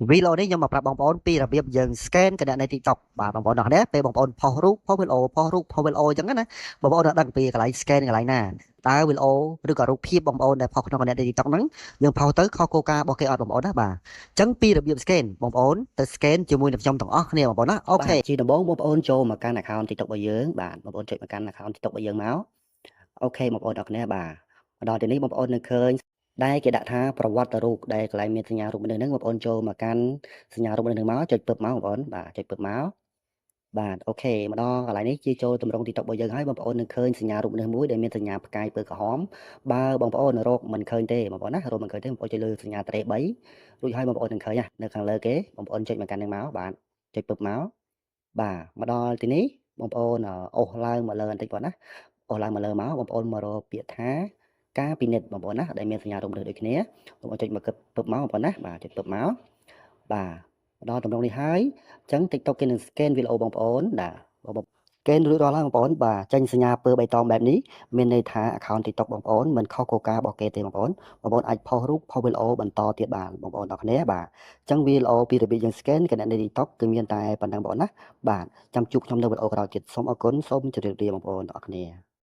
វីដេអូនេះខ្ញុំមកប្រាប់បងប្អូនពីរបៀបយើង scan គណនី TikTok បាទបងប្អូនទាំងគ្នាពេលបងប្អូនផុសរូបផុសវីដេអូផុសរូបផុសវីដេអូអញ្ចឹងណាបងប្អូនដឹងពីកន្លែង scan កន្លែងណាតើវីដេអូឬក៏រូបភាពបងប្អូនដែលផុសក្នុងគណនី TikTok ហ្នឹងយើងផុសទៅខុសគោលការណ៍របស់គេអត់បងប្អូនណាបាទអញ្ចឹងពីរបៀប scan បងប្អូនទៅ scan ជាមួយនឹងខ្ញុំទាំងអស់គ្នាបងប្អូនណាអូខេ ជាដំបូងបងប្អូនចូលមកកាន់ account TikTok របស់យើងបាទបងប្អូនចុចមកកាន់ account TikTok របស់យើងមកអូខេបងប្អូនទាំងគ្នាបាទមកដល់ទីនេះបងប្អូននឹងឃើញដែលគេដាក់ថាប្រវត្តិរូបដែលកន្លែងមានសញ្ញារូបមនុស្សហ្នឹងបងប្អូនចូលមកកាន់សញ្ញារូបមនុស្សហ្នឹងមកចុចពឹបមកបងប្អូនបាទចុចពឹបមកបាទអូខេមកដល់កន្លែងនេះជាចូលតម្រង TikTok របស់យើងហើយបងប្អូននឹងឃើញសញ្ញារូបមនុស្សមួយដែលមានសញ្ញាផ្កាយពណ៌ក្រហមបើបងប្អូនរកមិនឃើញទេបងប្អូនណារកមិនឃើញទេបងប្អូនចុចលើសញ្ញាត្រេ3រួចហើយបងប្អូននឹងឃើញណានៅខាងលើគេបងប្អូនចុចមកកាន់នឹងមកបាទចុចពឹបមកបាទមកដល់ទីនេះបងប្អូនអូសឡើងមកលើបន្តិចបងណាអូសឡើងមកលើមកបងប្អូនមករកពាក្យថាការពិនិត្យបងប្អូនណាដែលមានសញ្ញារូបមនុស្សដូចគ្នាបងប្អូនចុចមកគឹបពឹបមកបងប្អូនណាបាទចុចពឹបមកបាទដល់តម្រងនេះហើយអញ្ចឹង TikTok គេនឹង scan វីដេអូបងប្អូនបាទបងគេរួចរាល់ហើយបងប្អូនបាទចេញសញ្ញាពើបៃតងបែបនេះមានន័យថា account TikTok បងប្អូនមិនខុសគោលការណ៍របស់គេទេបងប្អូនបងប្អូនអាចផុសរូបផុសវីដេអូបន្តទៀតបានបងប្អូនទាំងគ្នាបាទអញ្ចឹងវីដេអូពីរបៀបយើង scan គណនី TikTok គឺមានតែប៉ុណ្្នឹងបងប្អូនណាបាទចាំជួបខ្ញុំនៅវីដេអូក្រោយទៀតសូមអរគុណសូមជម្រាបលាបងប្អូនទាំងអស់គ្នា។